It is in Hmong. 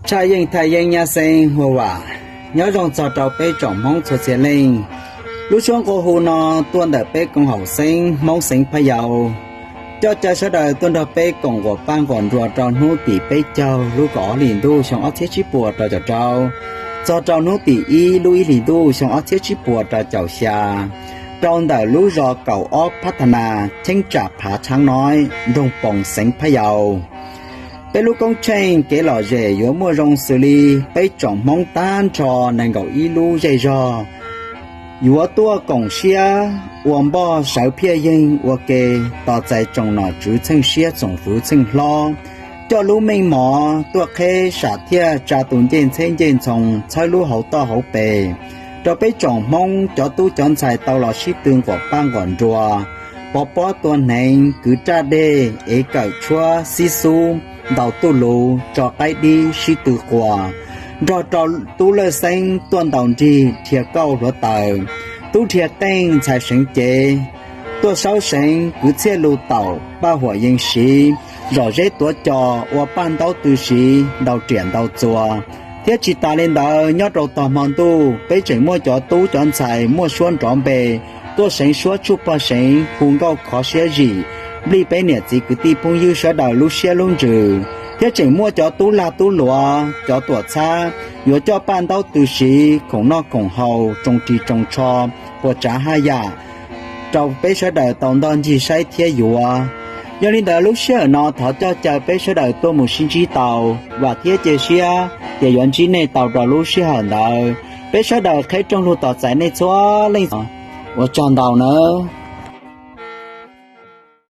Tshaj yeej thaj yeeb nyab xeeb huaj vam, nyob zoo txog rau peb tsoom Hmoob txhua txhia leej. Lub suab nqua hu no tuaj ntawm peb koom haum xeeb Hmoob xeev Phaj Yau, coj caw sawv daws tuaj nrog peb koom quas paj quas nruas rau hnub tim peb caug lub kaum ob hlis ntuj xyoo ob txhiab tsib puas rau caum rau, txog rau hnub tim ib lub ib hlis ntuj xyoo ob txhiab tsib puas rau caum xya, rau ntawm lub zos kaum ob Phab Tha Nas, cheeb tsam Phav Tshaab Nob, nroog Poos, xeev Phaj Yau. Peb lub koob tsheej kev lom zem yuav muaj zoo xws li peb tsoom Hmoob tag nrho nees nkaum ib lub zej zog yuav tuaj koom siab ua npoj sawv phiaj yeeg ua ke, tos txais tsoom nom tswv txheej siab txoom fwv txheej hlob, coj lub meej mom tuaj qheb sam thiaj tsa tus ncej ntxheb ncej ntxhoo txhawb lub hauv toj hauv pes, rau peb tsoom Hmoob cov tub cov ntxhais tau los sib tw nquam paj nquam nruas, pov pob tua hneev, kwv raj dej, ev kawm tshuab, xib xub, ntaus tuj luv, tso qaib dib, sib tw quas, nrog rau tub lawj xeeb tuaj ntaus nrig dhia kauj hluav taws, tub dhia qeej ntxhais seev cev, tuaj saub seev kwv txhiaj lus taum paj huam yees siv, zom zeb tuav cos ua paj ntaub tw siv ntau riam ntau txuas. Thiab tsis tas li ntawd, nyob rau tog hmo ntuj peb tseem muaj cov tub cov ntxhais muaj suab nrov npe tuaj seev suab tsuj pog seev hu nkauj khov siab zim, nplij peb niam txiv kwv tij phooj ywg sawv daws lub siab lub ntsws. Thiab tseem muaj cov tub lag tub luav cov tuam txhab yuav coj paj ntaub tw siv khoom noj khoom haus, tsoo ris tsoo tsho, puas tsav haj yam rau peb sawv daws tau ntoj ncig saib thiab yuav. Yog li ntawd lub sij hawm no thov coj caw peb sawv daws tuaj mus sib ntsib tau, vam thiab cia siab tias yuav ntsib nej tau rau lub sij hawm ntawd. Peb sawv daws qheb rooj lug tos txais nej txhua leej, ua tsaug ntau nawb.